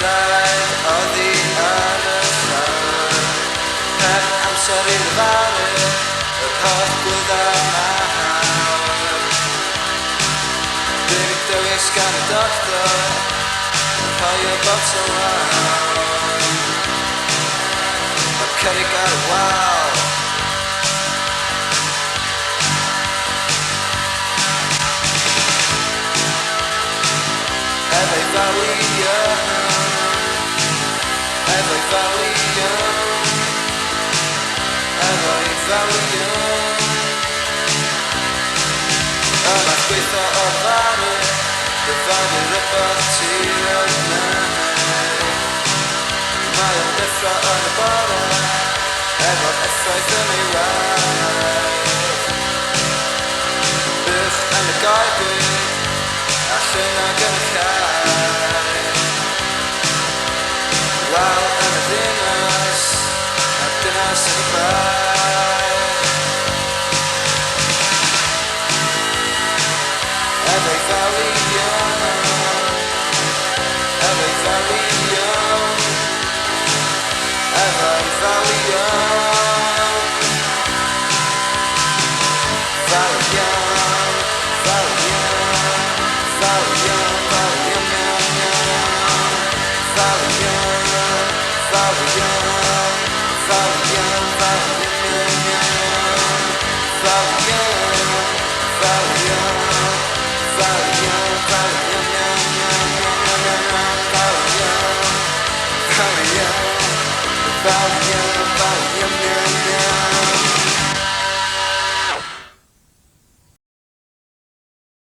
draed oddi ar y llawr. Heb amser i lefaru yr holl gwyddau mawr. Dim dewis gan y doctor, rhoi y botel lawr. Mae'r cerrig ar y wal. Efo'i Valium, efo'i Valium, efo'i Valium. Yma'n gweithio o'r faru, dyfaru rhywbeth ti yn wneud. Mae o'n deffro yn y bore, efo'r effaith yn ei waed. Buwch yn y goedwig, a llwynog yn y cae. Wal yn y ddinas, a dynas yn y bae. Efo'i Valium, efo'i Valium, efo'i Valium. Valium, Valium, Valium, Valium, Valium, Valium, Valium, Valium, Valium, Valium, Valium, Valium, Valium, Valium, Valium, Valium.